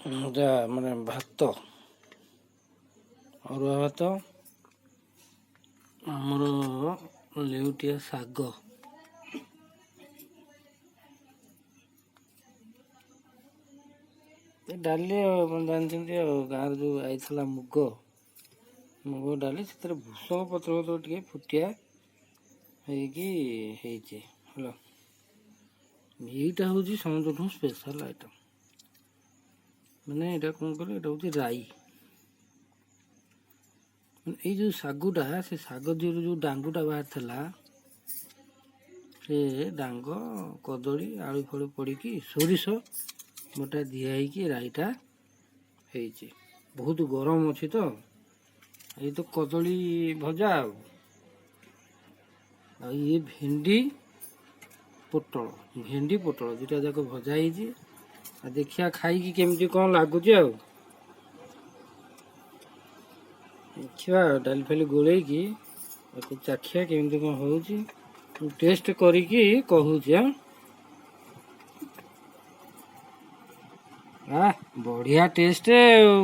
ଏଇଟା ମାନେ ଭାତ, ଅରୁଆ ଭାତ, ଆମର ଲେଉଟିଆ ଶାଗ, ଏ ଡାଲି। ଆଉ ଆପଣ ଜାଣିଛନ୍ତି ଆଉ ଗାଁରେ ଯେଉଁ ଆଇଥିଲା ମୁଗ, ମୁଗ ଡାଲି, ସେଥିରେ ଭୃଷଙ୍ଗ ପତ୍ର ପତ୍ର ଟିକେ ଫୁଟିଆ ହେଇକି ହେଇଛି। ହେଲା, ଏଇଟା ହେଉଛି ସମସ୍ତଠୁ ସ୍ପେଶାଲ ଆଇଟମ୍। ମାନେ ଏଇଟା କ'ଣ କହିଲେ, ଏଇଟା ହେଉଛି ରାଇ। ମାନେ ଏଇ ଯେଉଁ ଶାଗୁଟା, ସେ ଶାଗ ଦେହରୁ ଯେଉଁ ଡାଙ୍ଗୁଟା ବାହାରିଥିଲା, ସେ ଡାଙ୍ଗ, କଦଳୀ, ଆଳୁ ଫାଳୁ ପଡ଼ିକି ସୋରିଷ ବଟା ଦିଆ ହେଇକି ରାଇଟା ହେଇଛି। ବହୁତ ଗରମ ଅଛି ତ। ଏଇ ତ କଦଳୀ ଭଜା ଆଉ ଆଉ ଇଏ ଭେଣ୍ଡି ପୋଟଳ, ଭେଣ୍ଡି ପୋଟଳ ଦୁଇଟା ଯାକ ଭଜା ହେଇଛି। ଆଉ ଦେଖିବା ଖାଇକି କେମିତି କ'ଣ ଲାଗୁଛି। ଆଉ ଦେଖିବା, ଡାଲି ଫାଲି ଗୋଳେଇକି ତାକୁ ଚାଖିଆ କେମିତି କ'ଣ ହେଉଛି। ମୁଁ ଟେଷ୍ଟ କରିକି କହୁଛି। ହଁ, ବଢ଼ିଆ ଟେଷ୍ଟ ଆଉ।